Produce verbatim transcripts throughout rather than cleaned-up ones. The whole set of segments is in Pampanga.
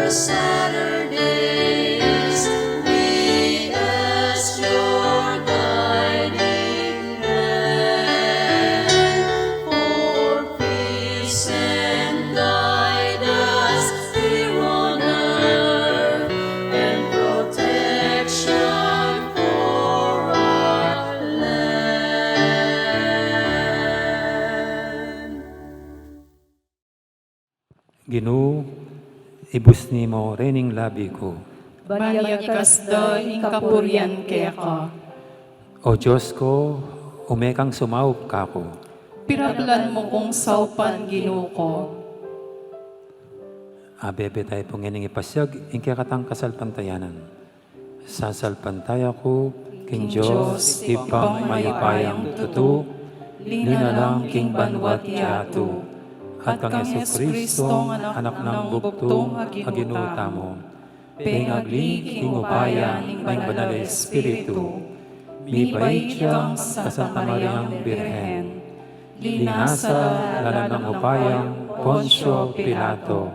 Saturdays, we ask your guiding hand for peace and guidance here on earth and protection for our land. Ginu, ibus ni mo rening labi ku. Ban yakas da ing kapurian keka. O Dios ku, ume kang sumaup kaku. Pirablan mu kung saupan, Ginu ku. Abebe tayu pu ngening ipasiag ing kekatang kasalpantayanan. Sasalpantaya ku king Dios, Ibpang mayupayang tutu, linalang king banua't yatu, at kang Jesucristo, Anak nang bugtung a Ginu tamu, pengagli king upaya ning Banal a Espiritu, mibait ya kang Santa Mariang Birhen, linasa lalam ning upayang Poncio Pilato,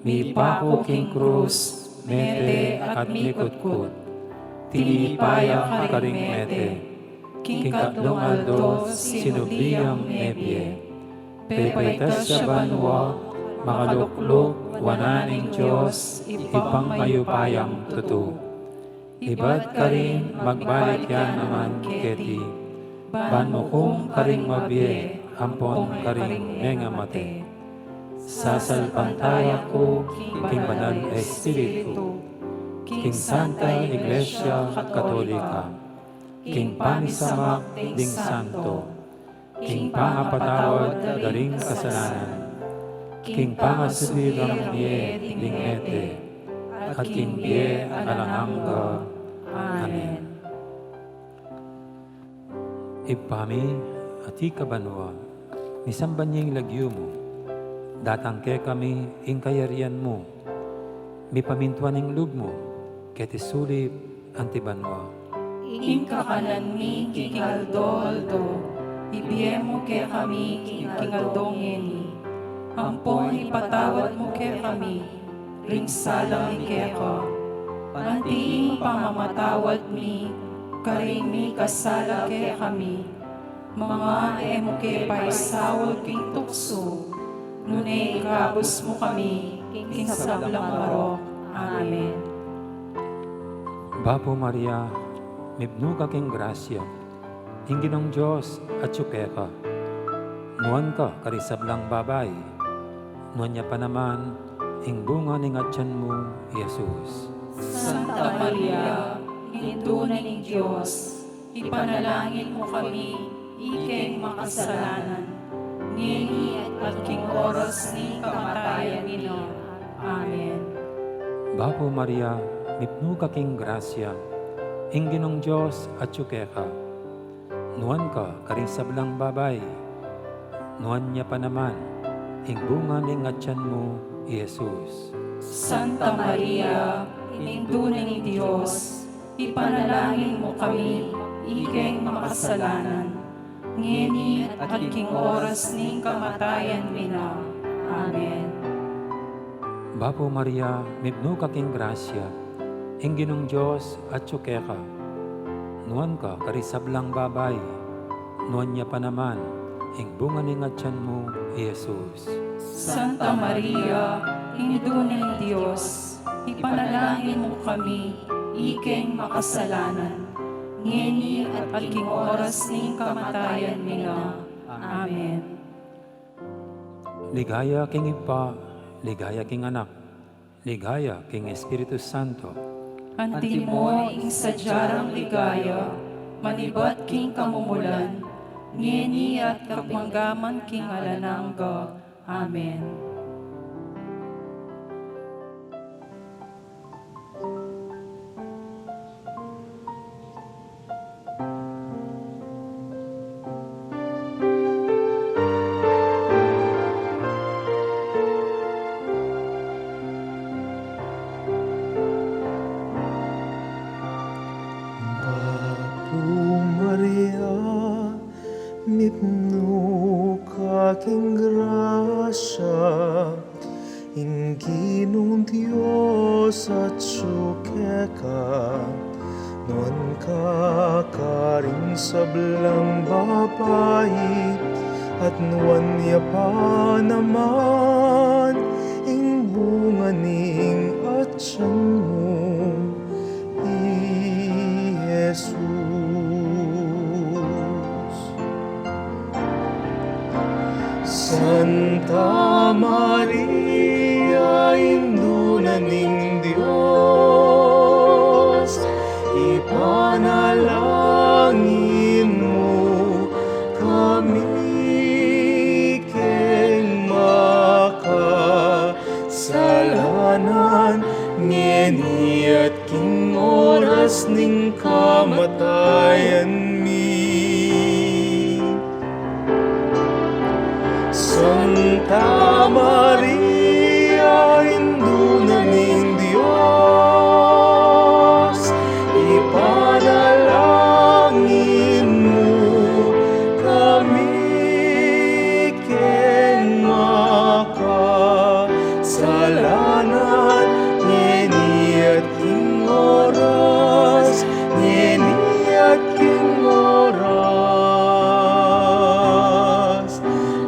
mipaku king krus, mete at mikutkut. Tinipa ya karing mete, king katlung aldo sinubli yang mebie. Pepaitas ya banua, makalukluk wanan ning Dios, Ibpang mayupayang tutu. Ibat karin magbalik ya naman keti, ban mukum karing mabie ampon karing mengamate. Sasalpantaya ku king Banal a Espiritu, king Santa Iglesia Katolika, king pamisamak ding santo, king pangapatawad da ring kasalanan, king pangasubli rang bie ding mete, at king bie alang angga. Amen. Ibpa mi, atiu ka banua, misamban ya ing lagyu mu, datang kekami ing kayarian mu, mipamintuan ing lub mu, keti sulip anti banua. Ing kakanan mi king aldo-aldo, ibie mu kekami king aldo ngeni. Ampon ipatawad mu kekami ring sala mi keka, anti ing pamamatawad mi karing mikasala kekami. Manga e mu ke paisaul king tuksu, nune ikabus mu kami king sablang marok. Amen. Bapu Maria, mipnu ka king grasya, ing Ginung Dios atyu keka. Nuan ka karing sablang babai, nuan ya pa naman ing bunga ning atyan mu, i Jesus. Santa Maria, Indu ning Dios, ipanalangin mu kami ikeng makasalanan, ngeni at king oras ning kamatayan mi na. Amen. Bapu Maria, mipnu ka king grasya, ing Ginung Dios atyu keka. Nuan ka karing sablang babai, nuan ya pa naman ing bunga ning atyan mu, i Jesus. Santa Maria, Indu ning Dios, ipanalangin mu kami ikeng makasalanan, ngeni at king oras ning kamatayan mi na. Amen. Bapu Maria, mipnu ka king grasya, ing Ginung Dios atyu keka. Nuan ka karing sablang babai, nuan ya pa naman ing bunga ning atyan mu, i Jesus. Santa Maria, Indu ning Dios, ipanalangin mu kami ikeng makasalanan, ngeni at king oras ning kamatayan mi na. Amen. Ligaya king Ibpa, ligaya king Anak, ligaya king Espiritu Santo. Antimo ing sadya rang ligaya, manibat king kamumulan, ngeni at kapagpaman king alang angga. Amen. Bapu Maria, mipnu ka king grasya, Dios atsu keka, nuan ka karing sablang babai, at nuan ya pa naman ing bunga ning atian mu, i Jesus. Santa Maria, Indu na ning Dios, ipanalangin mu kami keng makasalanan, ngeni at king oras ning kamatayan mi. Santa Maria, Indu na ning Dios, ipanalangin mu kami keng makasalanan, ngeni at king oras, ngeni at king oras,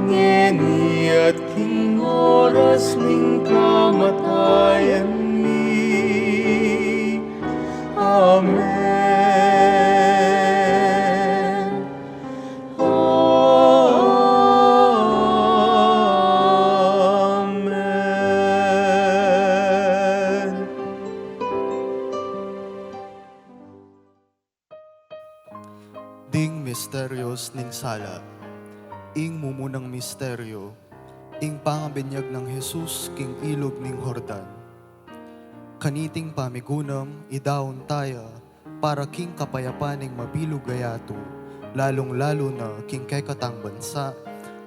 ngeni at king oras ning kamatayan mi. Amen. Amen. Ding misterios ning sala. Ing mumunang misterio, ing pangabinyag nang Jesus king ilug ning Jordan. Kaniting pamigunam, idaun taya para king kapayapan ning mabilug a yatu, lalung-lalu na king kekatang bansa,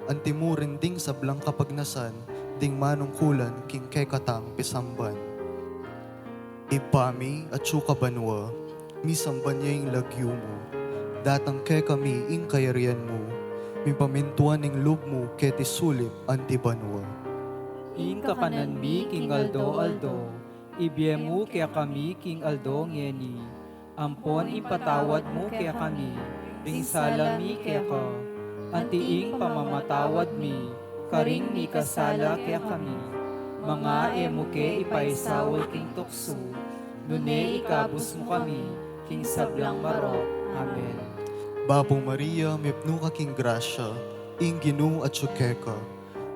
antimurin ding sablang kapagnasan ding manungkulan king kekatang pisamban. Ibpa mi, atsu ka banua, misamban ya ing lagyu mu. Datang kekami ing kayarian mu. Mipamintuan ing lub mu keti sulip anti banua. Ing kakanan mi king aldo-aldo, ibie mu kekami king aldo ngeni. Ampon ipatawad mu kekami ring sala mi keka, anti ing pamamatawad mi karing mikasala kekami. Manga e mu ke ipaisaul king tuksu, nune ikabus mu kami king sablang marok. Amen. Bapu Maria, mipnu ka king grasya, ing Ginu atsu keka.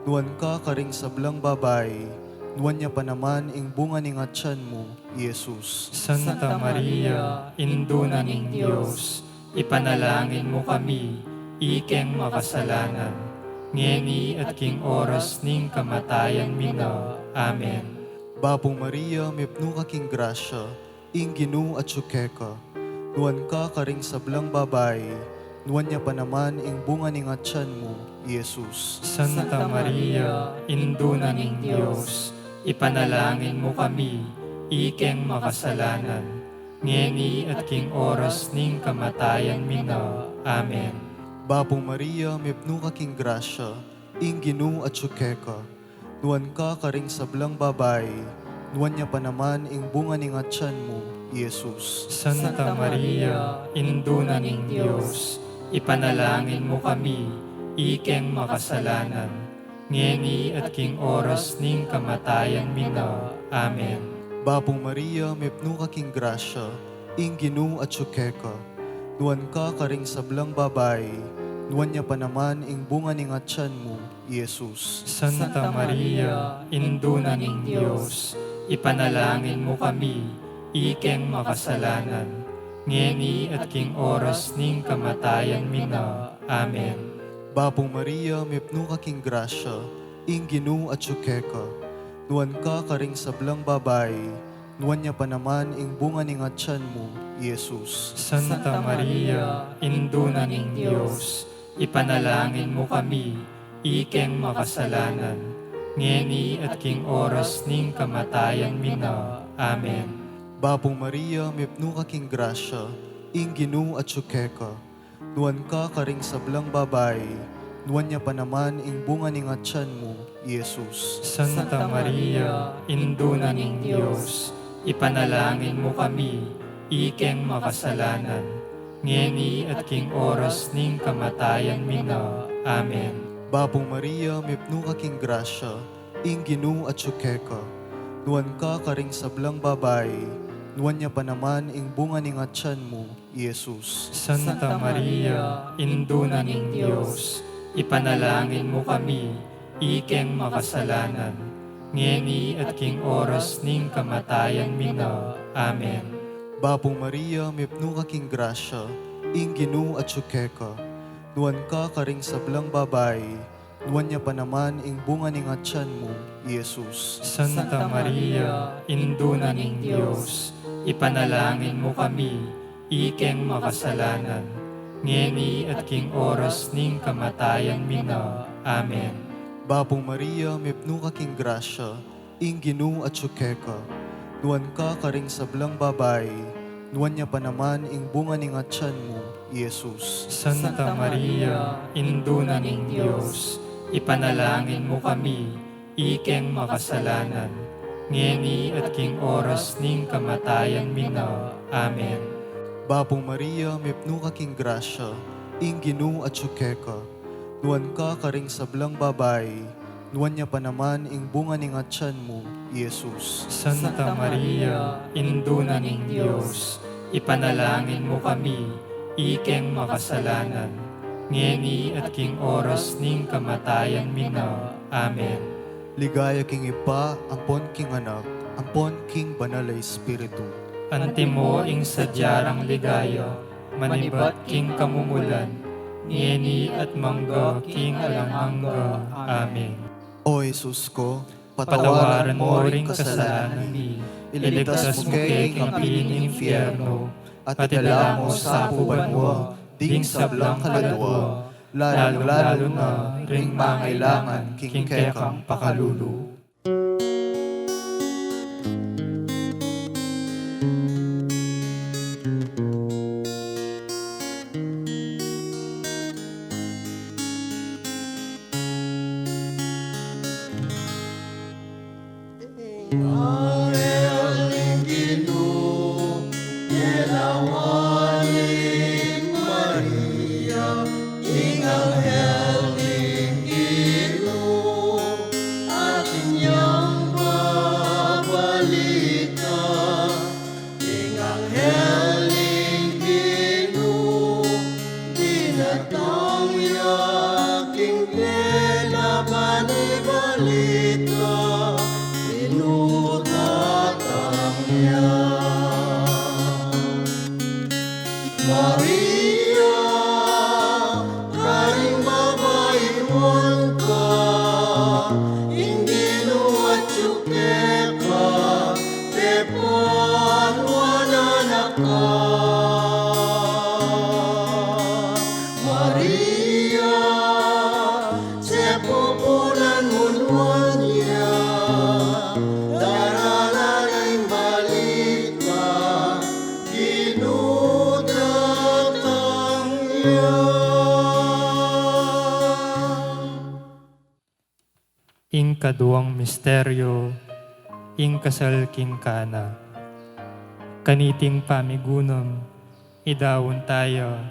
Nuan ka karing sablang babai, nuan ya pa naman ing bunga ning atian mu, i Jesus. Santa Maria, Indu na ning Dios, ipanalangin mu kami, ikeng makasalanan, ngeni at king oras ning kamatayan mi na. Amen. Bapu Maria, mipnu ka king grasya, ing Ginu atsu keka. Nuan ka karing sablang babai, nuan ya pa naman ing bunga ning atian mu, i Jesus. Santa Maria, Indu na ning Dios, ipanalangin mu kami, ikeng makasalanan, ngeni at king oras ning kamatayan mi na. Amen. Bapu Maria, mipnu ka king grasya, ing Ginu atsu keka. Nuan ka karing sablang babai, nuan ya pa naman ing bunga ning atian mu, i Jesus. Santa Maria, Indu na ning Dios, ipanalangin mu kami, ikeng makasalanan, ngeni at king oras ning kamatayan mi na. Amen. Bapu Maria, mipnu ka king grasya, ing Ginu atsu keka. Nuan ka karing sablang babai, nuan ya pa naman ing bunga ning atian mu, i Jesus. Santa Maria, Indu na ning Dios, ipanalangin mu kami, ikeng makasalanan, ngeni at king oras ning kamatayan mi na. Amen. Bapu Maria, mipnu ka king grasya, ing Ginu atsu keka. Nuan ka karing sablang babai, nuan ya pa naman ing bunga ning atian mu, i Jesus. Santa Maria, Indu na ning Dios, ipanalangin mu kami, ikeng makasalanan, ngeni at king oras ning kamatayan mi na. Amen. Bapu Maria, mipnu ka king grasya, ing Ginu atsu keka. Nuan ka karing sablang babai, nuan ya pa naman ing bunga ning atian mu, i Jesus. Santa Maria, Indu na ning Dios, ipanalangin mu kami, ikeng makasalanan, ngeni at king oras ning kamatayan mi na. Amen. Bapu Maria, mipnu ka king grasya, ing Ginu atyu keka. Nuan ka karing sablang babai, nuan ya pa naman ing bunga ning atian mu, i Jesus. Santa Maria, Indu na ning Dios, ipanalangin mu kami, ikeng makasalanan, ngeni at king oras ning kamatayan mi na. Amen. Bapu Maria, mipnu ka king grasya, ing Ginu atyu keka. Nuan ka karing sablang babai, nuan ya pa naman ing bunga ning atian mu, i Jesus. Santa Maria, Indu na ning Dios, ipanalangin mu kami, ikeng makasalanan, ngeni at king oras ning kamatayan mi na. Amen. Bapu Maria, mipnu ka king grasya, ing Ginu atyu keka. Nuan ka karing sablang babai, nuan ya pa naman ing bunga ning atian mu, i Jesus. Santa Maria, Indu na ning Dios, ipanalangin mu kami, ikeng makasalanan, ngeni at king oras ning kamatayan mi na. Amen. Bapu Maria, mipnu ka king grasya, ing Ginu atyu keka. Nuan ka karing sablang babai, nuan ya pa naman ing bunga ning atian mu, i Jesus. Santa Maria, Indu na ning Dios, ipanalangin mu kami, ikeng makasalanan, ngeni at king oras ning kamatayan mi na. Amen. Ligaya king Ibpa, ampon king Anak, ampon king Banal a Espiritu. Antimo ing sadya rang ligaya, manibat king kamumulan, ngeni at mangga king alang angga. Amen. O Jesus ko, patawaran mo ring kasalanan mi, iligtas mu ke king api ning infierno, at idala mu sa pu banua ding sablang kaladua, lalung-lalu na ring mangailangan king kekang pakalulu. Ing anghel ning Ginu, yelawan i Maria, ing anghel ning Ginu, atin yang babalita, ing anghel ning Ginu, dinatang ya king pena ban ibalita, ing datang ya. Maria, karing babai nuan ka, ing Ginu atyu keka, tepa nuan anak ka. Maria, sepupunan mu nuan ya, daralan ing balita, Ginu datang ya. Ing kaduang misteryo, ing kasal king Cana. Kaniting pamigunam, idaun taya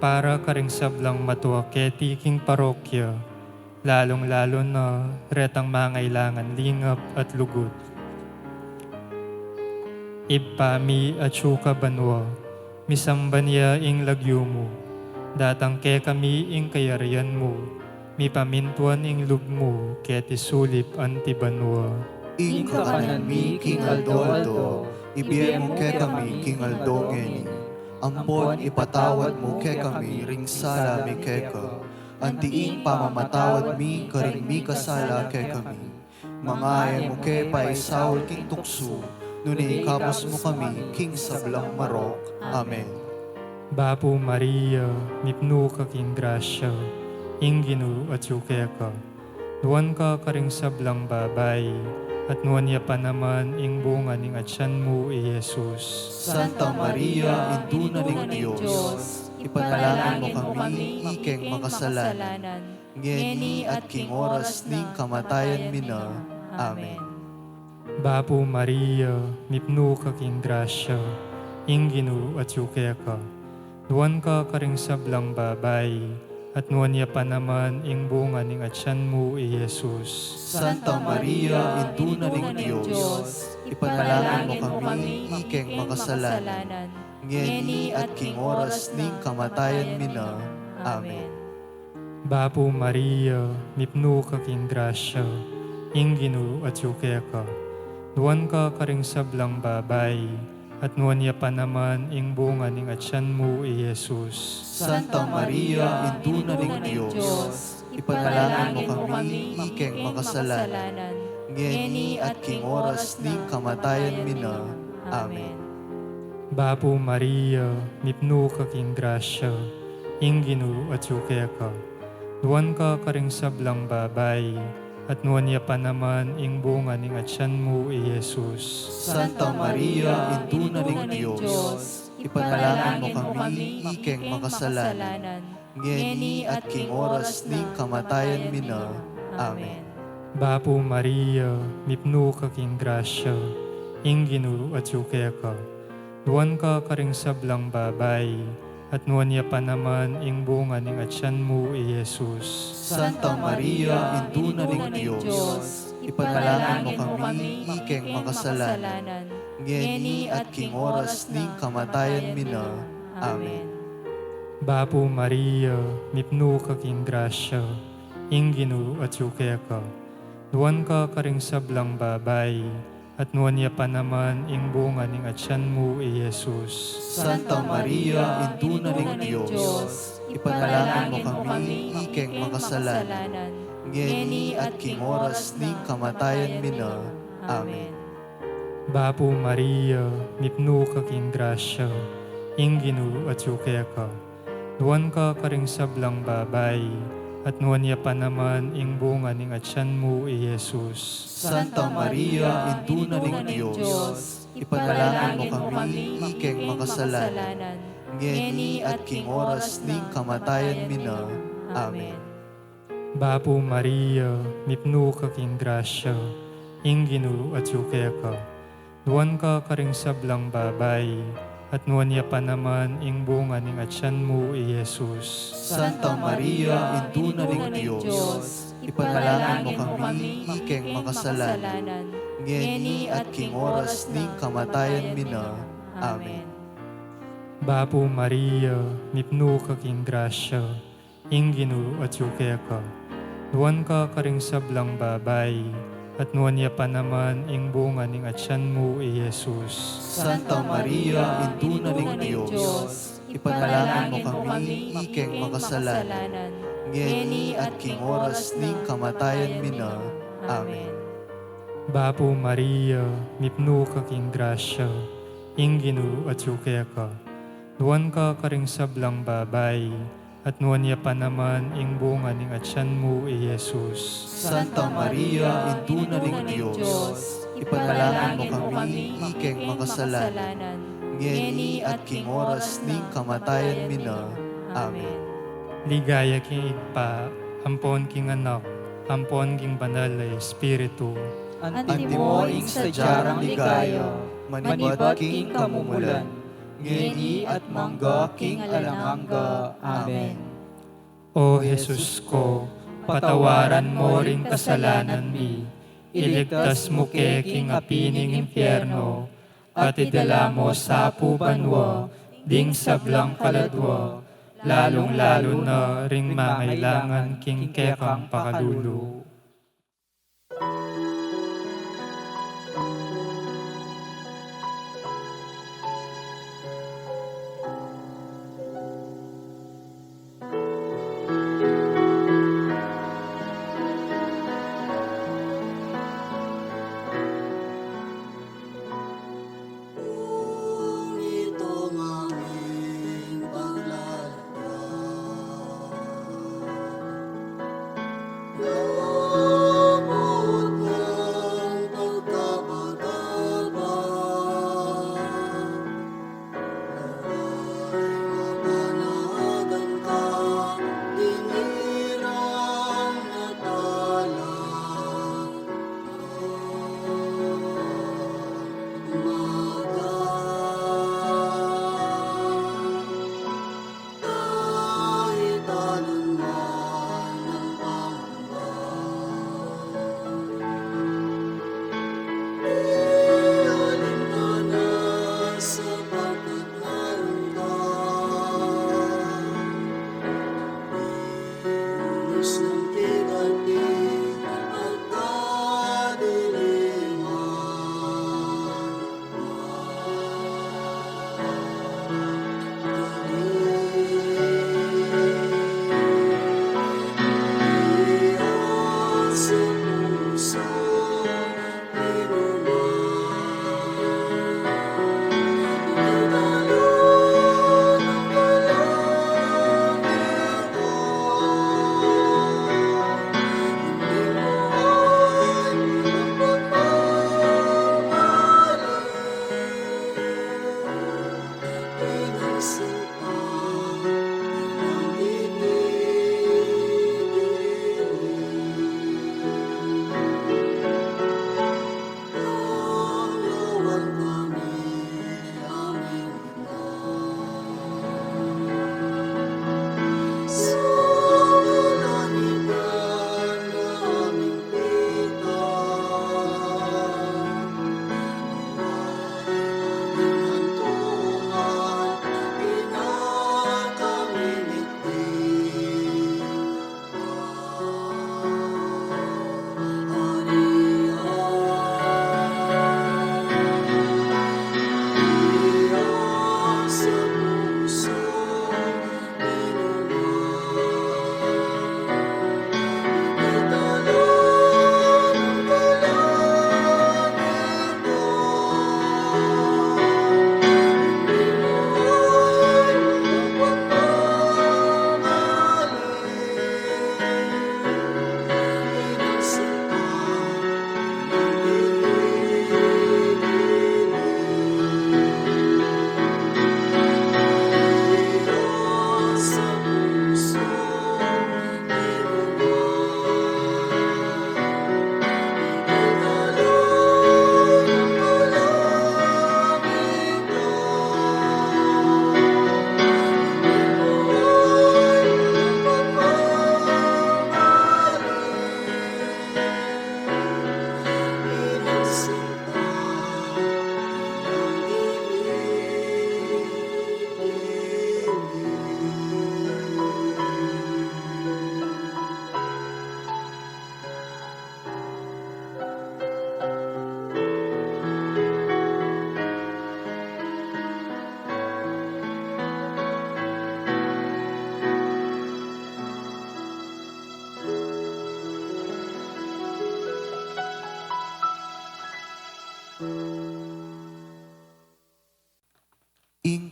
para karing sablang matua keti king parokya, lalung-lalu na retang mangailangan lingap at lugud. Ibpa mi, atsu ka banua, misamban ya ing lagyu mu, datang kekami ing kayarian mu, mipamintuan ing lub mu keti sulip anti banua. Ing kakanan mi king aldo-aldo, ibie mu kekami king aldo ngeni, ampon ipatawad mu kekami ring sala mi keka, anti ing pamamatawad mi karing mikasala kekami. Manga e mu ke paisaul king tuksu, nune ikabus mu kami king sablang marok. Amen. Bapu Maria, mipnu ka king grasya, ing Ginu atyu keka. Nuan ka karing sablang babai, at nuan ya pa naman ing bunga ning atian mu, i Jesus. Santa Maria, Indu na ning Dios, ipanalangin mu kami, ikeng makasalanan, ngeni at king oras ning kamatayan mi na. Amen. Bapu Maria, mipnu ka king grasya, ing Ginu atyu keka. Nuan ka karing sablang babai, at nuan ya pa naman ing bunga ning atyan mu, i Jesus. Santa Maria, Indu na ning Dios, ipanalangin mu kami, ikeng makasalanan, ngeni at king oras ning kamatayan mi na. Amen. Bapu Maria, mipnu ka king grasya, ing Ginu atyu keka. Nuan ka karing sablang babai, at nuan ya pa naman ing bunga ning atyan mu, i Jesus. Santa Maria, Indu na ning Dios, ipanalangin mu kami, ikeng makasalanan, ngeni at king oras ning kamatayan mi na. Amen. Bapu Maria, mipnu ka king grasya, ing Ginu atyu keka. Nuan ka karing sablang babai, at nuan ya pa naman ing bunga ning atyan mu, i Jesus. Santa Maria, Indu na ning Dios, ipanalangin mu kami, ikeng makasalanan, ngeni at king oras ning kamatayan mi na. Amen. Bapu Maria, mipnu ka king grasya, ing Ginu atyu keka. Nuan ka karing sablang babai, at nuan ya pa naman ing bunga ning atyan mu, i Jesus. Santa Maria, Indu na ning Dios, ipanalangin mu kami, ikeng makasalanan, ngeni at king oras ning kamatayan mi na. Amen. Bapu Maria, mipnu ka king grasya, ing Ginu atyu keka. Nuan ka karing sablang babai, at nuan ya pa naman ing bunga ning atyan mu, i Jesus. Santa Maria, Indu na ning Dios, ipanalangin mu kami, ikeng makasalanan, ngeni at king oras ning kamatayan mi na. Amen. Bapu Maria, mipnu ka king grasya, ing Ginu atyu keka. Nuan ka karing sablang babai, at nuan ya pa naman ing bunga ning atyan mu, i Jesus. Santa Maria, Indu na ning Dios, ipanalangin mu kami, ikeng makasalanan, ngeni at king oras ning kamatayan mi na. Amen. Bapu Maria, mipnu ka king grasya, ing Ginu atyu keka. Nuan ka karing sablang babai, at nuan ya pa naman ing bunga ning atyan mu, i Jesus. Santa Maria, Indu na ning Dios, ipanalangin mu kami, ikeng makasalanan, ngeni at king oras ning kamatayan mi na. Amen. Bapu Maria, mipnu ka king grasya, ing Ginu atyu keka. Nuan ka karing sablang babai, at nuan ya pa naman ing bunga ning atyan mu, i Jesus. Santa Maria, Indu na ning Dios, ipanalangin mu kami, ikeng makasalanan, ngeni at king oras ning kamatayan mi na. Amen. Bapu Maria, mipnu ka king grasya, ing Ginu atyu keka. Nuan ka karing sablang babai, at nuan ya pa naman ing bunga ning atyan mu, i Jesus. Santa Maria, Indu na ning Dios, ipanalangin mu kami, ikeng makasalanan, ngeni at king oras ning kamatayan mi na. Amen. Ligaya king Ibpa, ampon king Anak, ampon king Banal a Espiritu. Antimo ing sadya rang ligaya, manibat king kamumulan, ngeni at mangga king alang angga. Amen. O Jesus ko, patawaran mo ring kasalanan mi, iligtas mu ke king api ning impyerno, at idala mo sa pu banua ding sablang kaladua, lalung-lalu na ring mangailangan king kekang pakalulu.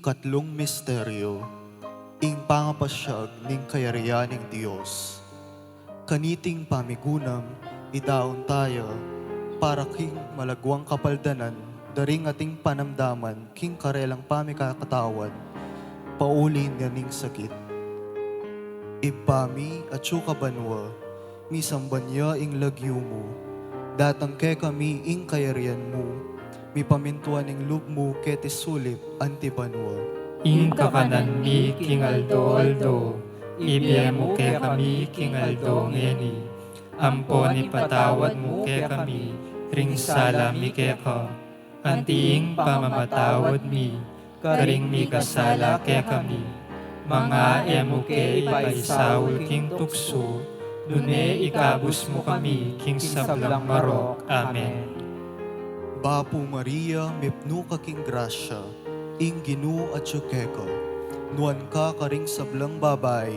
Katlung misteryo, ing pangapasyag ning kayarian ning Dios. Kaniting pamigunam, idaun taya para king malagwang kapaldanan da ring ating panamdaman king karelang pamikakatawad pauli na ning sakit. Ibpa mi, atsu ka banua, misamban ya ing lagyu mu, datang kekami ing kayarian mu, mipamintuan ing lub mu keti sulip anti banua. Ing kakanan mi king aldo-aldo, ibie mu kekami king aldo ngeni, ampon ipatawad mu kekami ring sala mi keka, anti ing pamamatawad mi karing mikasala kekami. Manga e mu ke ipaisaul king tuksu, nune ikabus mu kami king sablang marok. Amen. Bapu Maria, mipnu ka king grasya, ing Ginu atsu keka. Nuan ka karing sablang babai,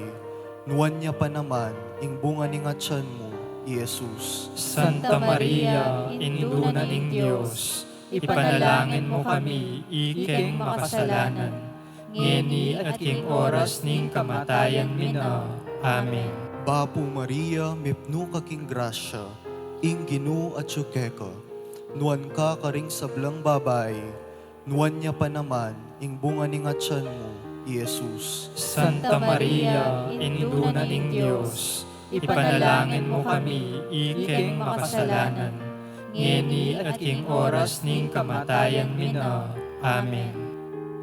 nuan ya pa naman ing bunga ning atian mu, i Jesus. Santa Maria, Indu na ning Dios, ipanalangin mu kami ikeng makasalanan, ngeni at king oras ning kamatayan mi na. Amen. Bapu Maria, mipnu ka king grasya, ing Ginu atsu keka. Nuan ka karing sablang babai, nuan ya pa naman ing bunga ning atian mu, i Jesus. Santa Maria, Indu na ning Dios, ipanalangin mu kami ikeng makasalanan, ngeni at king oras ning kamatayan mi na. Amen.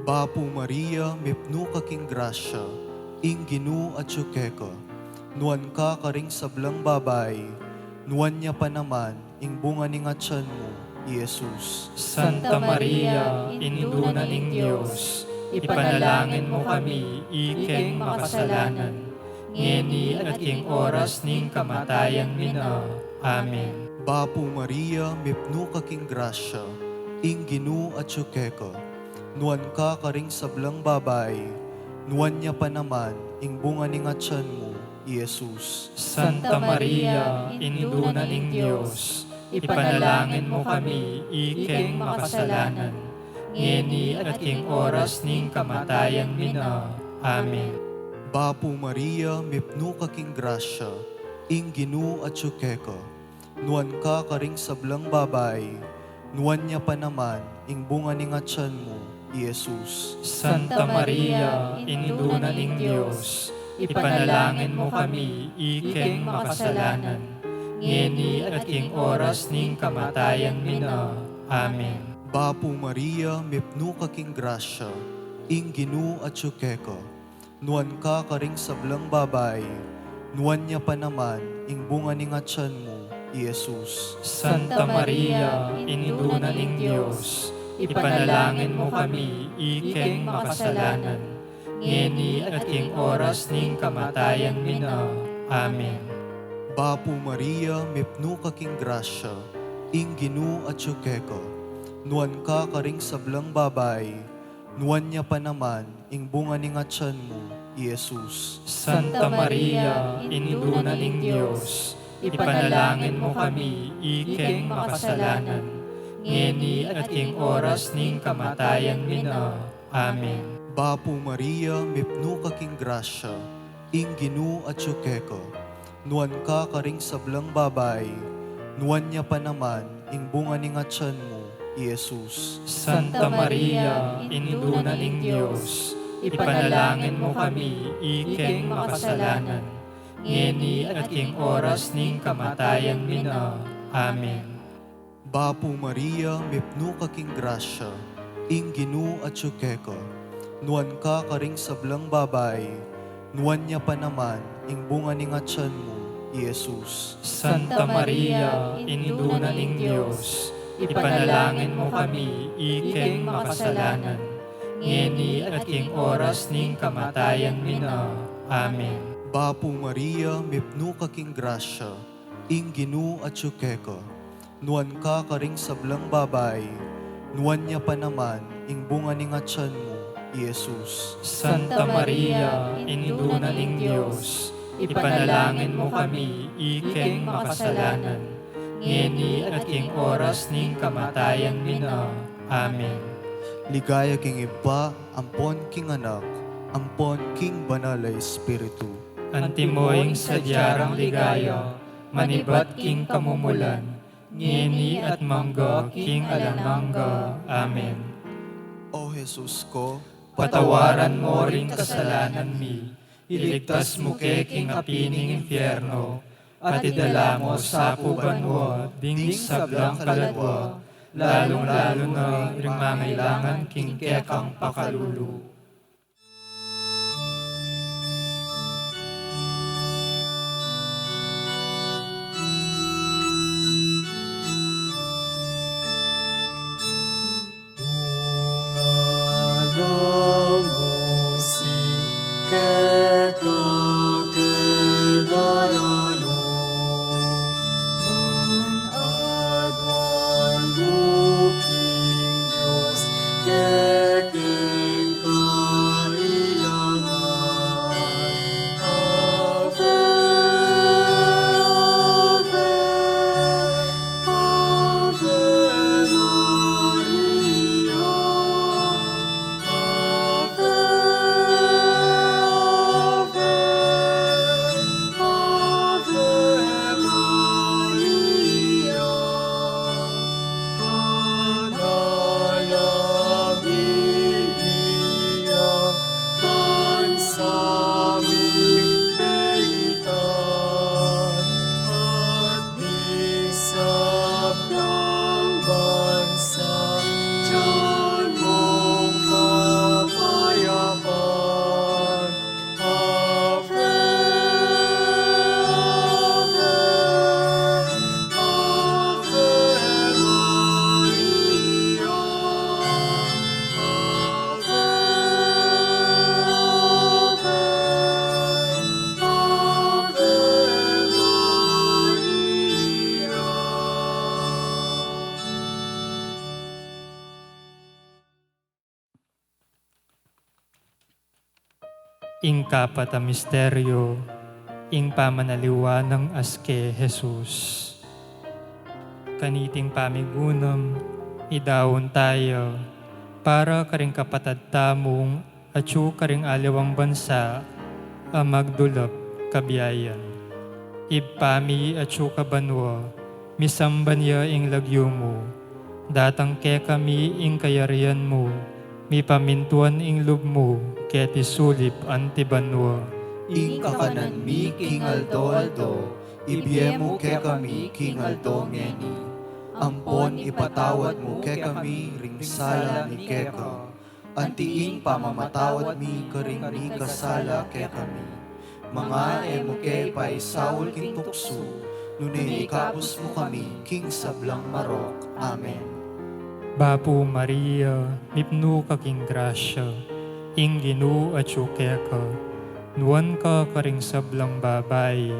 Bapu Maria, mipnu ka king grasya, ing Ginu atsu keka. Nuan ka karing sablang babai, nuan ya pa naman ing bunga ning atian mu, i Jesus. Santa Maria, Indu na ning Dios, ipanalangin mu kami ikeng makasalanan, ngeni at king oras ning kamatayan mi na. Amen. Bapu Maria, mipnu ka king grasya, ing Ginu atsu keka. Nuan ka karing sablang babai, nuan ya pa naman ing bunga ning atian mu, i Jesus. Santa Maria, Indu na ning Dios, ipanalangin mu kami ikeng makasalanan, ngeni at king oras ning kamatayan mi na. Amen. Bapu Maria, mipnu ka king grasya, ing Ginu atsu keka. Nuan ka karing sablang babai, nuan ya pa naman ing bunga ning atian mu, i Jesus. Santa Maria, Indu na ning Dios, ipanalangin mu kami ikeng makasalanan, ngeni at king oras ning kamatayan mi na. Amen. Bapu Maria, mipnu ka king grasya, ing Ginu atsu keka. Nuan ka karing sablang babai, nuan ya pa naman ing bunga ning atian mu, i Jesus. Santa Maria, Indu na ning Dios, ipanalangin mu kami ikeng makasalanan, ngeni at king oras ning kamatayan mi na. Amen. Bapu Maria, mipnu ka king grasya, ing Ginu atsu keka. Nuan ka karing sablang babai, nuan ya pa naman ing bunga ning atian mu, i Jesus. Santa Maria, Indu na ning Dios, ipanalangin mu kami ikeng makasalanan, ngeni at king oras ning kamatayan mi na. Amen. Bapu Maria, mipnu ka king grasya, ing Ginu atsu keka. Nuan ka karing sablang babai, nuan ya pa naman ing bunga ning atian mu, i Jesus. Santa Maria, Indu na ning Dios, ipanalangin mu kami ikeng makasalanan, ngeni at king oras ning kamatayan mi na. Amen. Bapu Maria, mipnu ka king grasya, ing Ginu atsu keka. Nuan ka karing sablang babai, nuan ya pa naman ing bunga ning atian mu, i Jesus. Santa Maria, Indu na ning Dios, ipanalangin mu kami ikeng makasalanan, ngeni at king oras ning kamatayan mi na. Amen. Bapu Maria, mipnu ka king grasya, ing Ginu atsu keka. Nuan ka karing sablang babai, nuan ya pa naman ing bunga ning atian mu, i Jesus. Santa Maria, Indu na ning Dios, ipanalangin mu kami ikeng makasalanan, ngeni at king oras ning kamatayan mi na. Amen. Ligaya king Ibpa, ampon king Anak, ampon king Banal a Espiritu. Antimo ing sadya rang ligaya, manibat king kamumulan, ngeni at mangga king alang angga. Amen. O Jesus ko, patawaran mo ring kasalanan mi, iligtas mu ke king api ning impyerno, at idala mo sa pu banua ding sablang kaladua, lalung-lalu na ring mangailangan king kekang pakalulu. Nung alamu sing kekakilalalu, nung aduan mu king Dios kekeng kailangan. Ave, ave, Ave Maria, Ave, Ave, Ave Maria. Panalangin mi ya, ban sa ming peitan, at ding sablang bansa, dyan mung kapayapan. Ave, Ave, Ave Maria, Ave, Ave, Ave Maria. Ing kapat a misteryo, ing pamanaliwa nang aske Jesus. Kaniting pamigunam, idaun taya para karing kapatad tamung atyu karing aliwang bansa a magdulap kabiayan. Ibpa mi atyu ka banua, misamban ya ing lagyu mu. Datang kekami ing kayarian mu, mipamintuan ing lub mu keti sulip anti banua. Ing kakanan mi king aldo-aldo, ibie mu kekami king aldo ngeni. Ampon ipatawad mu kekami ring sala mi keka, anti ing pamamatawad mi karing mikasala kekami. Manga e mu ke paisaul king tuksu, nune ikabus mu kami king sablang marok. Amen. Bapu Maria, mipnu ka king grasya, ing Ginu atyu keka. Nuan ka karing sablang babai,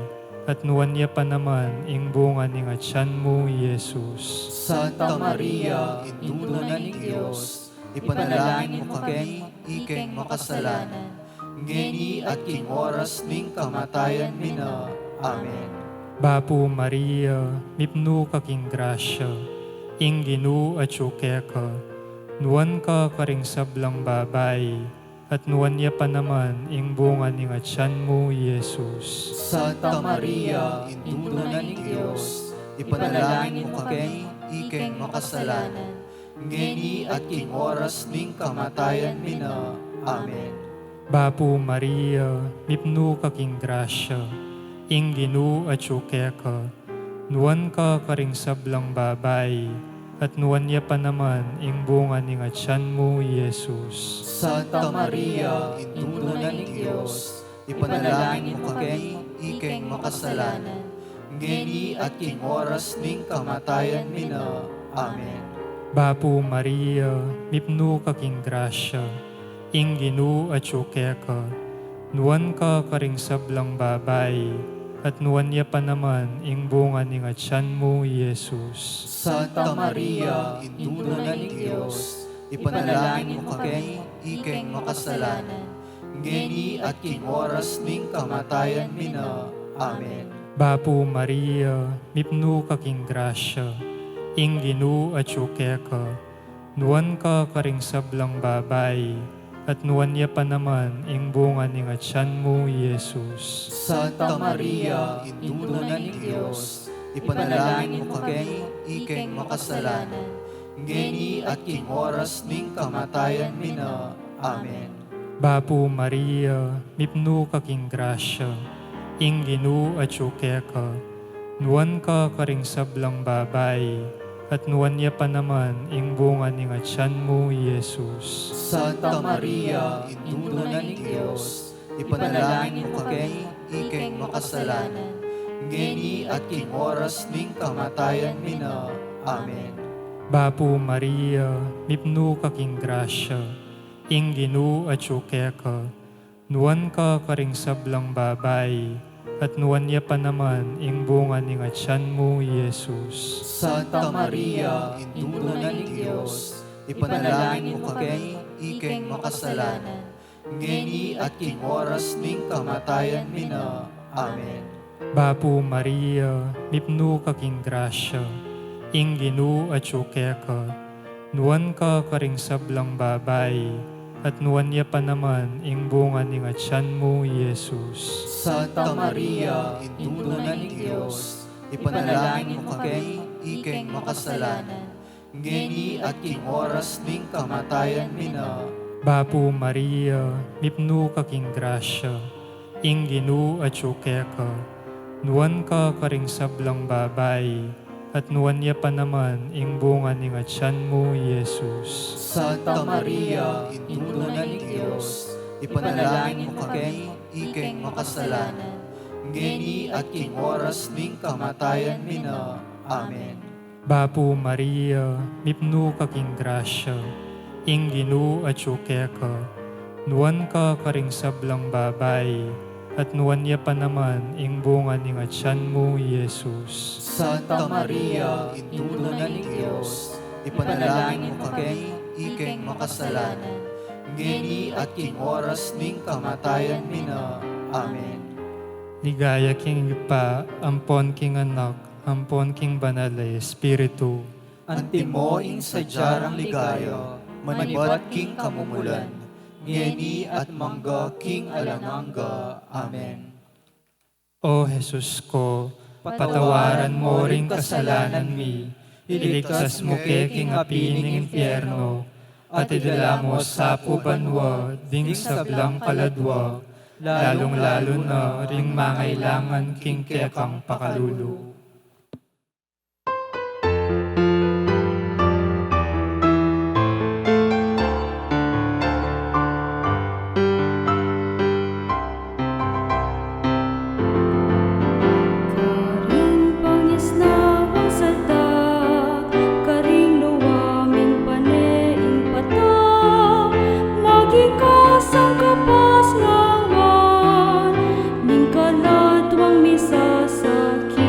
at nuan ya pa naman ing bunga ning atian mu, Jesus. Santa Maria, Indu na ning Dios, ipanalangin mu kami, ikeng makasalanan, ngeni at king oras ning kamatayan mi na. Amen. Bapu Maria, mipnu ka king grasya, ing Ginu atyu keka. Nuan ka karing sablang babai, at nuan ya pa naman ing bunga ning atian mu, Jesus. Santa Maria, Indu na ning Dios, ipanalangin mu kami, ikeng makasalanan, ngeni at king oras ning kamatayan mi na. Amen. Bapu Maria, mipnu ka king grasya, ing Ginu atyu keka. Nuan ka karing sablang babai, at nuan ya pa naman ing bunga ning atian mu, Jesus. Santa Maria, Indu na ning Dios, ipanalangin mu kami, ikeng makasalanan, ngeni at king oras ning kamatayan mi na. Amen. Bapu Maria, mipnu ka king grasya, ing Ginu atyu keka. Nuan ka karing sablang babai, at nuan ya pa naman ing bunga ning atian mu, Jesus. Santa Maria, Indu na ning Dios, ipanalangin mu kami, ikeng makasalanan, ngeni at king oras ning kamatayan mi na. Amen. Bapu Maria, mipnu ka king grasya, ing Ginu atyu keka. Nuan ka karing sablang babai, at nuan ya pa naman ing bunga ning atian mu, Jesus. Santa Maria, Indu na ning Dios, ipanalangin mu kami, ikeng makasalanan, ngeni at king oras ning kamatayan mi na. Amen. Bapu Maria, mipnu ka king grasya, ing Ginu atyu keka, nuan ka karing sablang babai, at nuan ya pa naman ing bunga ning atian mu, Jesus. Santa Maria, Indu na ning Dios, ipanalangin mu kami, ikeng makasalanan, ngeni at king oras ning kamatayan mi na. Amen. Bapu Maria, mipnu ka king grasya, ing Ginu atyu keka, nuan ka karing sablang babai, at nuan ya pa naman ing bunga ning atian mu, Jesus. Santa Maria, Indu na ning Dios, ipanalangin mu kami, ikeng makasalanan, ngeni at king oras ning kamatayan mi na. Amen. Bapu Maria, mipnu ka king grasya, ing Ginu atyu keka, nuan ka karing sablang babai, at nuan ya pa naman ing bunga ning atian mu, Jesus. Santa Maria, Indu na ning Dios, ipanalangin mu kami, ikeng makasalanan, ngeni at king oras ning kamatayan mi na. Bapu Maria, mipnu ka king grasya, ing Ginu atyu keka, nuan ka karing sablang babai, at nuan ya pa naman ing bunga ning atian mu, Jesus. Santa Maria, Indu na ning Dios, ipanalangin mu kami, ikeng makasalanan, ngeni at king oras ning kamatayan mi na. Amen. Bapu Maria, mipnu ka king grasya, ing Ginu atyu keka, nuan ka karing sablang babai, at nuan ya pa naman ing bunga ning atian mu, Jesus. Santa Maria, Indu na ning Dios, ipanalangin mu kami, ikeng makasalanan, ngeni at king oras ning kamatayan mi na. Amen. Ligaya king Ibpa, ampon king Anak, ampon king Banal a Espiritu. Antimo ing sadya rang ligaya, manibat king kamumulan, ngeni at mangga king alang angga. Amen. O Jesus ko, patawaran mo ring kasalanan mi, iligtas mu ke king api ning impyerno, at idala mo sa pu banua ding sablang kaladua, lalung-lalu na ring mangailangan king kekang pakalulu. Karing pangisnawang sada, karing luwa ming pane ing pata, maging kasangkapas ngawan ning kaladuang misasakit.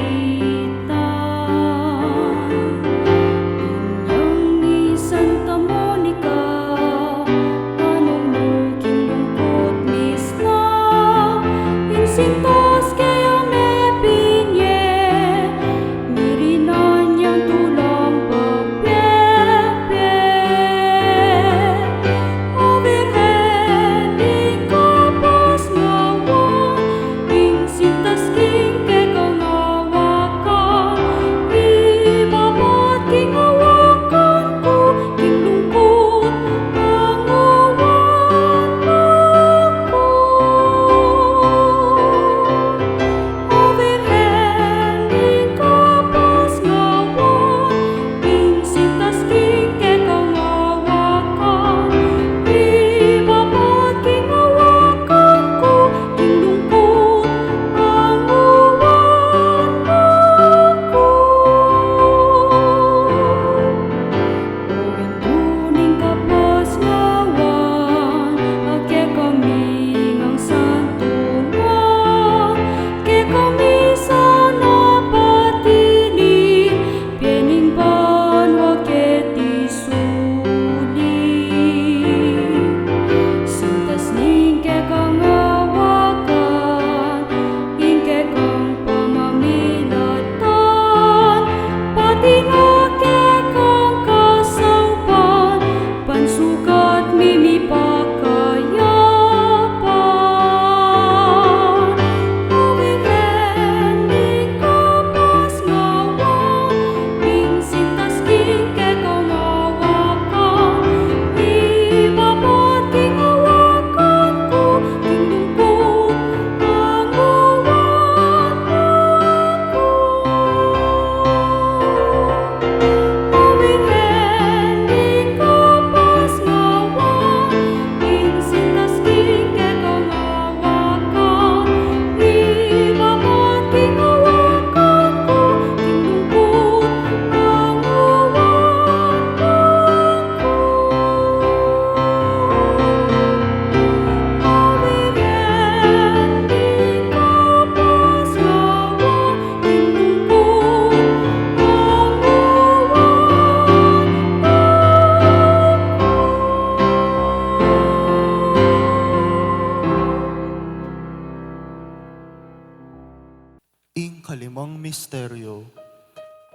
Misteryo,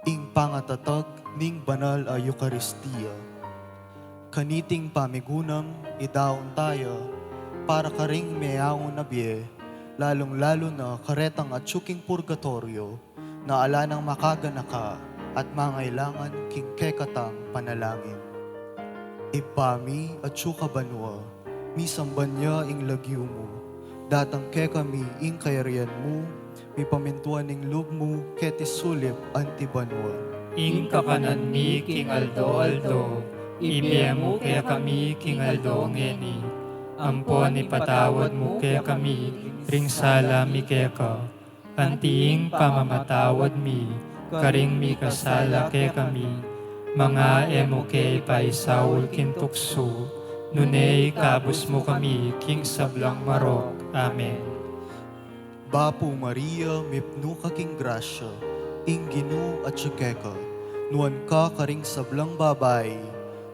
ing pangatatag ning banal a Eukaristia. Kaniting pamigunam, idaun taya para karing meaun a bie, lalung-lalu na karetang atyu king purgatoryo, na ala nang makaganaka at mangailangan king kekatang panalangin. Ibpa mi, atyu ka banua, misamban ya ing lagyu mu, datang kekami ing kayarian mu, mipamintuan ing lub mu keti sulip anti banua. Ing kakanan mi king aldo-aldo, ibie mu kekami king aldo ngeni, ampon ipatawad mu kekami ring sala mi keka, anti ing pamamatawad mi karing mikasala kekami, manga e mu ke ipaisaul king tuksu, nune ikabus mu kami king sablang marok. Amen. Bapu Maria, mipnu ka king grasya, ing Ginu atyu keka, nuan ka karing sablang babai,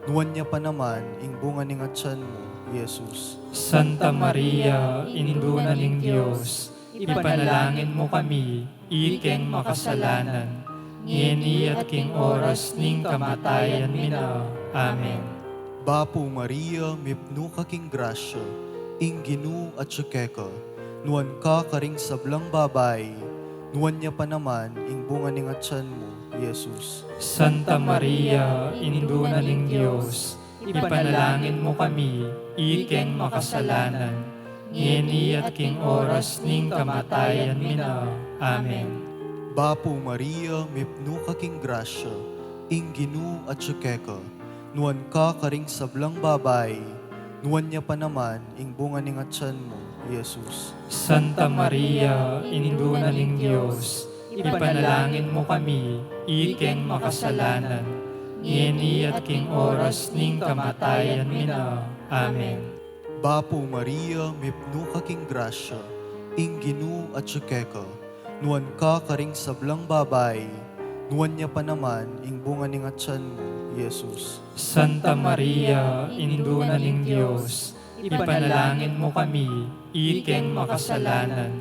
nuan ya pa naman ing bunga ning atyan mu, Jesus. Santa Maria, Indu na ning Dios, ipanalangin mu kami, ikeng makasalanan, ngeni at king oras ning kamatayan mi na. Amen. Bapu Maria, mipnu ka king grasya, ing Ginu atyu keka, nuan ka karing sablang babai, nuan ya pa naman ing bunga ning atyan mu, Jesus. Santa Maria, Indu na ning Dios, ipanalangin mu kami, ikeng makasalanan, ngeni at king oras ning kamatayan mi na. Amen. Bapu Maria, mipnu ka king grasya, ing Ginu atyu keka, nuan ka karing sablang babai, nuan ya pa naman ing bunga ning atyan mu, Jesus. Santa Maria, Indu na ning Dios, ipanalangin mu kami, ikeng makasalanan, ngeni at king oras ning kamatayan mi na. Amen. Bapu Maria, mipnu ka king grasya, ing Ginu atyu keka, nuan ka karing sablang babai, nuan ya pa naman ing bunga ning atyan mu, Jesus. Santa Maria, Indu na ning Dios, ipanalangin mu kami, ikeng makasalanan,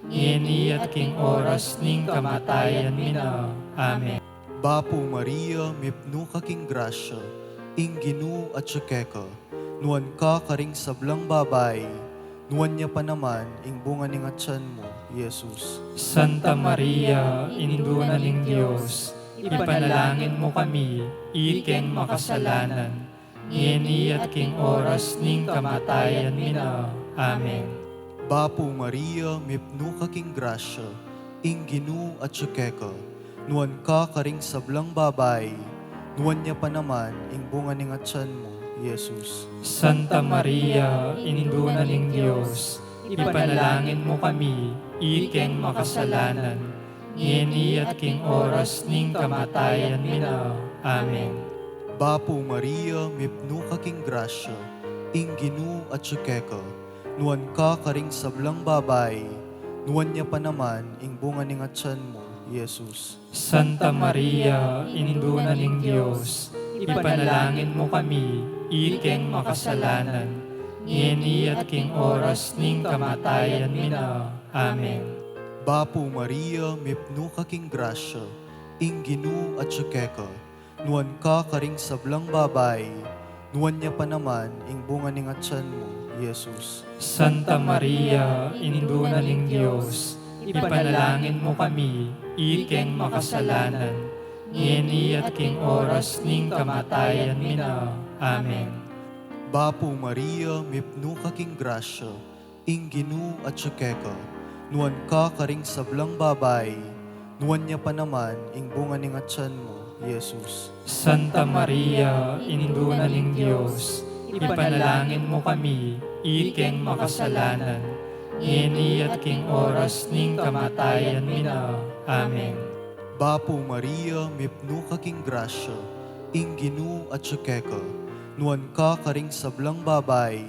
ngeni at king oras ning kamatayan mi na. Amen. Bapu Maria, mipnu ka king grasya, ing Ginu atyu keka, nuan ka karing sablang babai, nuan ya pa naman ing bunga ning atyan mu, Jesus. Santa Maria, Indu na ning Dios, ipanalangin mu kami, ikeng makasalanan, ngeni at king oras ning kamatayan mi na. Amen. Bapu Maria, mipnu ka king grasya, ing Ginu atyu keka, nuan ka karing sablang babai, nuan ya pa naman ing bunga ning atyan mu, Jesus. Santa Maria, Indu na ning Dios, ipanalangin mu kami, ikeng makasalanan, ngeni at king oras ning kamatayan mi na. Amen. Bapu Maria, mipnu ka king grasya, ing Ginu atyu keka, nuan ka karing sablang babai, nuan ya pa naman ing bunga ning atyan mu, Jesus. Santa Maria, Indu na ning Dios, ipanalangin mu kami, ikeng makasalanan, ngeni at king oras ning kamatayan mi na. Amen. Bapu Maria, mipnu ka king grasya, ing Ginu atyu keka, nuan ka karing sablang babai, nuan ya pa naman ing bunga ning atyan mu, Jesus. Santa Maria, Indu na ning Dios, ipanalangin mu kami, ikeng makasalanan, ngeni at king oras ning kamatayan mi na. Amen. Bapu Maria, mipnu ka king grasya, ing Ginu atyu keka, nuan ka karing sablang babai, nuan ya pa naman ing bunga ning atyan mu, Jesus. Santa Maria, Indu na ning Dios, ipanalangin mu kami, ikeng makasalanan, ngeni at king oras ning kamatayan mi na. Amen. Bapu Maria, mipnu ka king grasya, ing Ginu atyu keka, nuan ka karing sablang babai,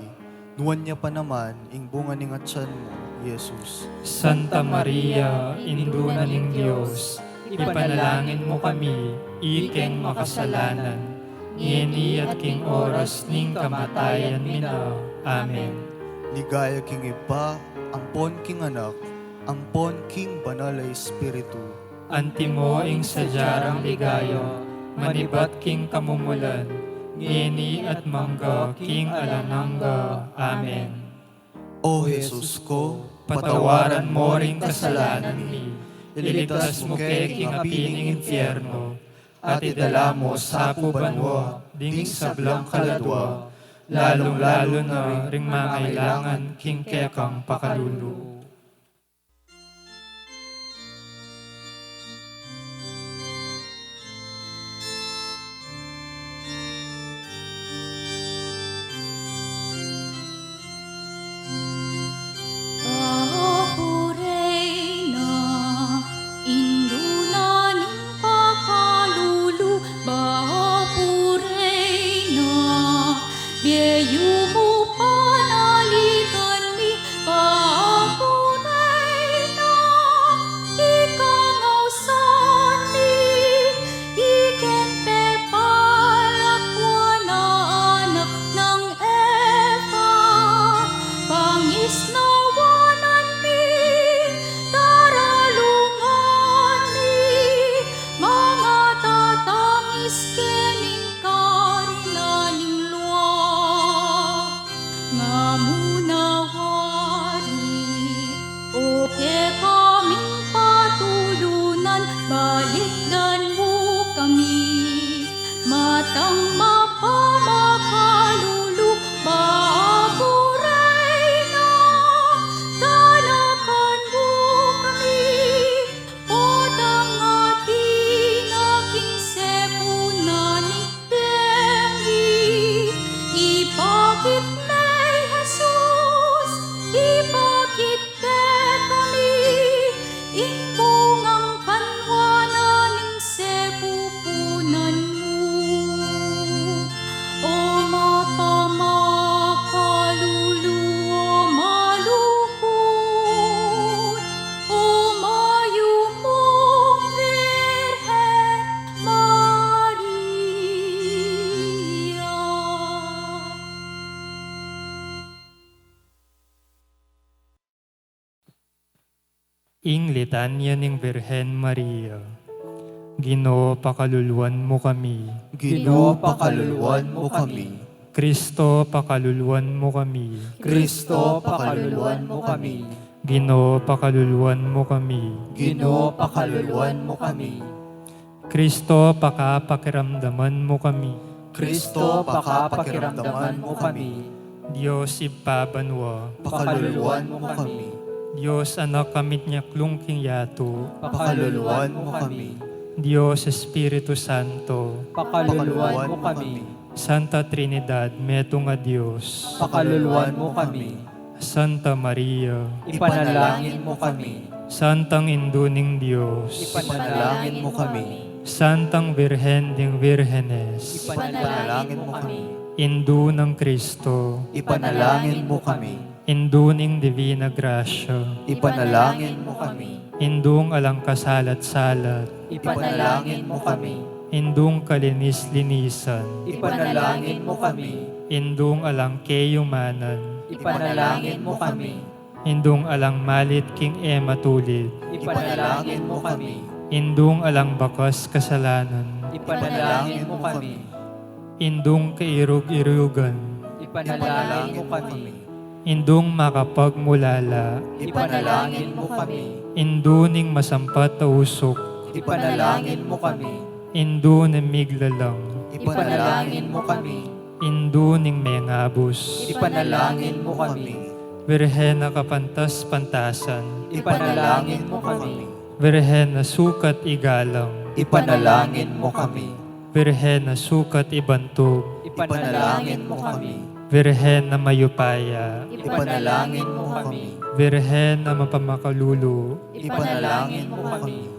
nuan ya pa naman ing bunga ning atyan mu, Jesus. Santa Maria, Indu na ning Dios, ipanalangin mu kami, ikeng makasalanan, ngeni at king oras ning kamatayan mi na. Amen. Ligaya king Ibpa, ampon king Anak, ampon king Banal a Espiritu. Antimo ing sadya rang ligaya, manibat king kamumulan, ngeni at mangga king alang angga. Amen. O Jesus ko, patawaran mo ring kasalanan mi, iligtas mu ke king api ning impyerno, at idala mu sa pu banua ding sablang kaladua, lalung-lalu na ring mangailangan king kekang pakalulu. Bapu Reyna, Indu na ning pakalulu, Bapu Reyna, bie yu mu panaligan mi, Bapu Reyna, ika ngausan mi, ikeng pepalakwan a anak nang Eva, pangisnawanan mi, taralungan mi, mangatatangis ke ning karinan ning lua. Nga mu na wari, o kekaming patulunan, balikdan mu kami. Matang mapamakalulu, Bapu Reyna, ganakan mu kami. Potang atin a king sepunan ning bie mi, ibakit me i Jesus, ibakit kekami ing bungang banua na ning sepupunan mu. O mapamakalulu, o malugud, o mayupung Birhen Maria. Ing Litanya ning Birhen Maria. Ginu, pakaluluan mu kami. Ginu, pakaluluan mu kami. Kristo, pakaluluan mu kami. Kristo, pakaluluan mu kami. Ginu, pakaluluan mu kami. Ginu, pakaluluan mu kami. Kristo, pakapakiramdaman mu kami. Kristo, pakapakiramdaman mu kami. Dios Ibpa banua, pakaluluan mu kami. Dios Anak a mityaklung king yatu, pakaluluan mu kami. Dios Espiritu Santo, pakaluluan mu kami. Santa Trinidad, metung a Dios, pakaluluan mu kami. Santa Maria, ipanalangin mu kami. Santang Indu ning Dios, ipanalangin mu kami. Santang Birhen ding Birhenes, ipanalangin mu kami. Indu nang Kristo, ipanalangin mu kami. Indu ning Divina Grasya, ipanalangin mu kami. Indung alang kasalat-salat, ipanalangin mu kami. Indung kalinis-linisan, ipanalangin mu kami. Indung alang kayumanan, ipanalangin mu kami. Indung alang malit king e matulid, ipanalangin mu kami. Indung alang bakas kasalanan, ipanalangin mu kami. Indung kairug-irugan, ipanalangin mu kami. Indung makapagmulala, ipanalangin mu kami. Indu ning masampat a usuk, ipanalangin mu kami. Indu ning miglalang, ipanalangin mu kami. Indu ning mengabus, ipanalangin mu kami. Birhen a kapantas-pantasan, ipanalangin mu kami. Birhen a sukat igalang, ipanalangin mu kami. Birhen a sukat ibantug, ipanalangin mu kami. Birhen a mayupaya, ipanalangin mu kami. Birhen a mapamakalulu, ipanalangin mu kami.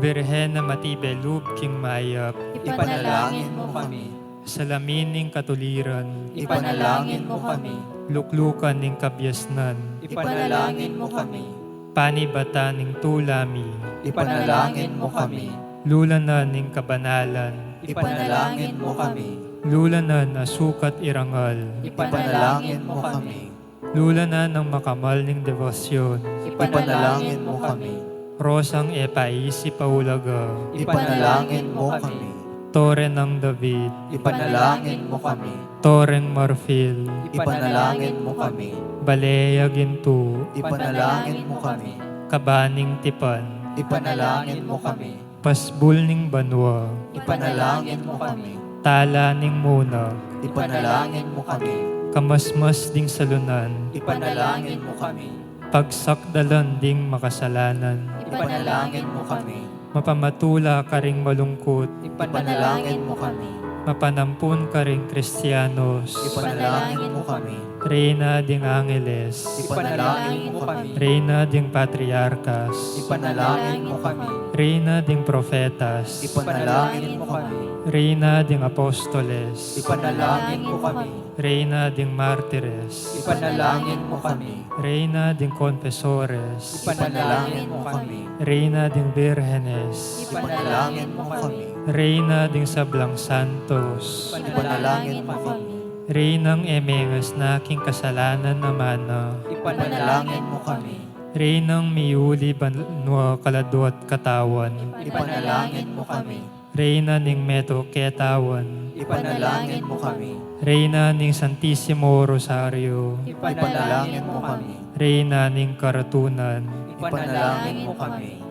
Birhen a matibe lub king mayap, ipanalangin mu kami. Salamin ning katuliran, ipanalangin mu kami. Luklukan ning kabiasnan, ipanalangin mu kami. Panibatan ning tula mi, ipanalangin mu kami. Lulanan ning kabanalan, ipanalangin mu kami. Lulanan a sukat irangal, ipanalangin mu kami. Lulanan a makamal ning debosyon, ipanalangin mu kami. Rosang e paisipan ulaga. Ipanalangin mo kami. Tore nang David. Ipanalangin mo kami. Toreng marfil. Ipanalangin mo kami. Bale a gintu. Ipanalangin mo kami. Kaba ning tipan. Ipanalangin mo kami. Pasbul ning banua. Ipanalangin mo kami. Tala ning munag. Ipanalangin mo kami. Kamasmas ding salunan. Ipanalangin mo kami. Pagsakdalan ding makasalanan. Ipanalangin mo kami. Mapamatula karing malungkut. Ipanalangin mo kami. Mapanampun karing Kristianos. Ipanalangin mo kami. Reyna ding angeles. Ipanalangin mo kami. Reyna ding patriarkas. Ipanalangin mo kami. Reyna ding profetas. Ipanalangin mo kami. Reyna ding apostoles. Ipanalangin mo kami. Reyna ding martires. Ipanalangin mo kami. Reyna ding konfesores. Ipanalangin mo kami. Reyna ding birhenes. Ipanalangin mo kami. Reyna ding sablang santos. Ipanalangin mo kami. Reynang e mengasna king kasalanan a mana. Ipanalangin mo kami. Reynang miyuli banua kaladua at katawan. Ipanalangin mo kami. Reyna ning meto ketawan. Ipanalangin mo kami. Reyna ning Santisimo Rosario. Ipanalangin mo kami. Reyna ning karatunan. Ipanalangin mo kami.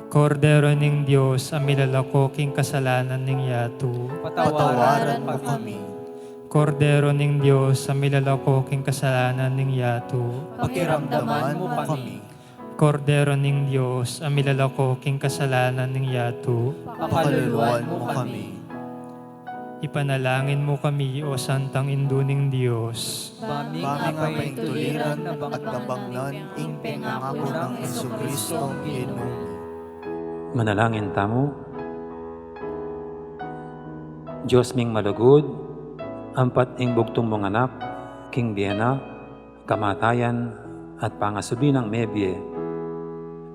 Kordero ning Dios a milalako king kasalanan ning yatu. Patawaran mo kami. Kordero ning Dios a milalako king kasalanan ning yatu. Pakiramdaman mo kami. Kordero ning Dios a milalako king kasalanan ning yatu. Pakaluluan mo kami. Ipanalangin mo kami, O Santang Indu ning Dios. Ba ming apaintuliran at gabangnan ing pengaku nang Jesucristo Ginu mi. Manalangin tamu. Dios ming malugud, ampat ing bugtung mung anak, king bie na, kamatayan, at pangasubi nang mebie.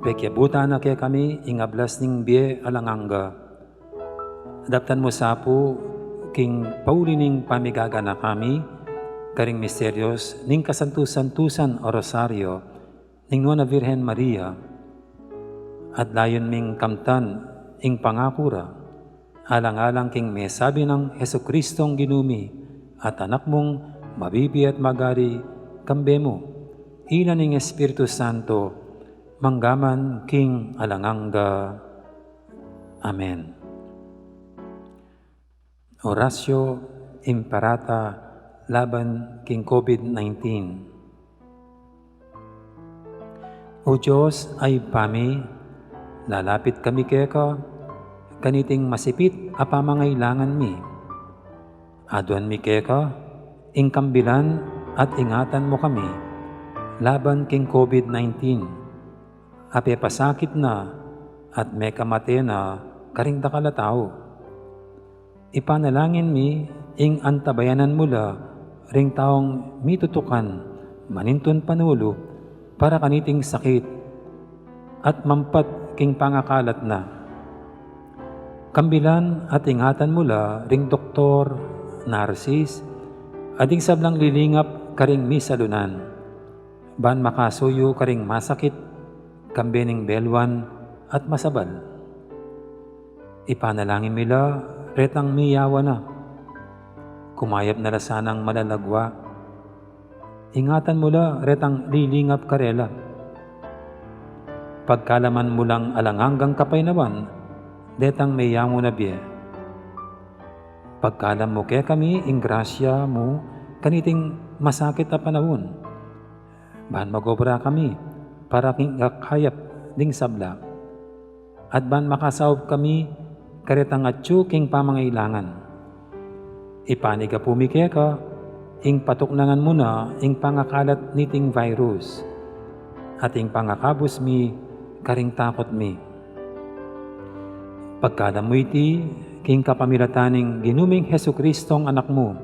Pekyabutan na kekami ing ablas ning bie alang angga. Daptan mu sa pu king pauli ning pamigaganaka mi karing misterios ning kasantu-santusan a Rosario ning Nuan a Virgen Maria, at layun ming kamtan ing pangaku ra, alang-alang king mesabi nang Jesucristong Ginu mi at Anak mung mabibie at magari kambe mu, ila ning Espiritu Santo, mangga man king alang angga. Amen. Oratio Imperata laban king COVID nineteen. O Dios a Ibpa mi, lalapit kami keka kaniting masipit a pamangailangan mi. Aduan mi keka ing kambilan at ingatan mu kami laban king COVID nineteen a pepasakit na at mekamate na karing dakal a tau. Ipanalangin mi ing antabayanan mu la ring taung mitutukan manintun panulu para kaniting sakit at mampat king pangakalat na. Kambilan at ingatan mu la ring doktor, narsis, at ding sablang lilingap karing misalunan, ban makasuyu karing masakit, kambe ning beluan at masabal. Ipanalangin mi la retang miyawa na. Kumayap na la sanang malalagua. Ingatan mu la retang lilingap karela. Pagkaluban mu lang alang anggang kapaynawan detang meyamu na bie. Pagkaluban mu kekami ing grasya mu kaniting masakit a panaun, ban mag-obra kami para king ikakayap ding sabla, at ban makasaup kami karetang atyu king pamangailangan. Ipanyawad mi keka ing patuknangan mu na ing pangakalat niting virus at ing pangakabus mi karing takut mi. Pagkaluban mu iti king kapamilatan ning Ginu ming Jesucristong Anak mu,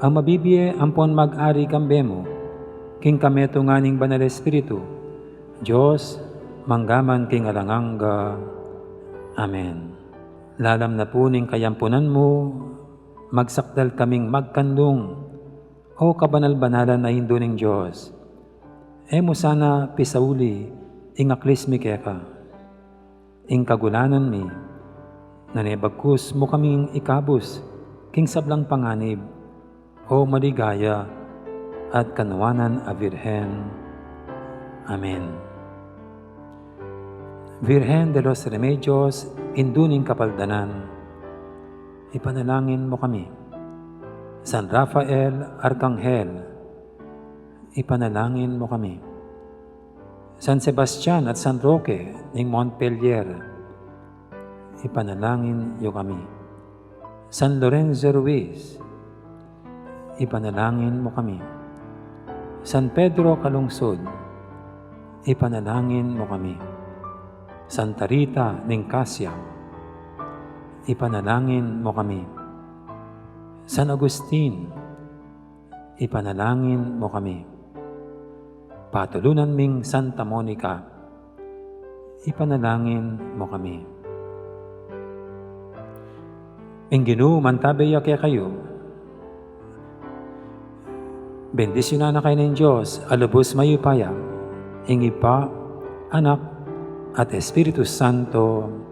a mabibie ampon mag-ari kambe mu, king kametungan ning Banal Espiritu, Dios, mangga man king alang angga. Amen. Lalam na pu ning kayampunan mu, magsakdal kaming magkandung, O kabanal-banalan a Indu ning Dios. E mu sana pisauli Ing aklis mi keka, ing kagulanan mi, nune bagkus mu kaming ikabus king sablang panganib, O maligaya at kanuanan a Virgen. Amen. Virgen de los Remedios, Indu ning Kapaldanan, ipanalangin mu kami. San Rafael Arkanghel, ipanalangin mu kami. San Sebastian at San Roque ning Montpelier, ipanalangin yu kami. San Lorenzo Ruiz, ipanalangin mu kami. San Pedro Calungsod, ipanalangin mu kami. Santa Rita ning Casia, ipanalangin mu kami. San Agustin, ipanalangin mu kami. Patulunan ming Santa Monica, ipanalangin mu kami. Ing Ginu mantabe ya kekayu. Bendisyunan na kayu ning Dios a lubus mayupaya, ing Ibpa, Anak, at Espiritu Santo.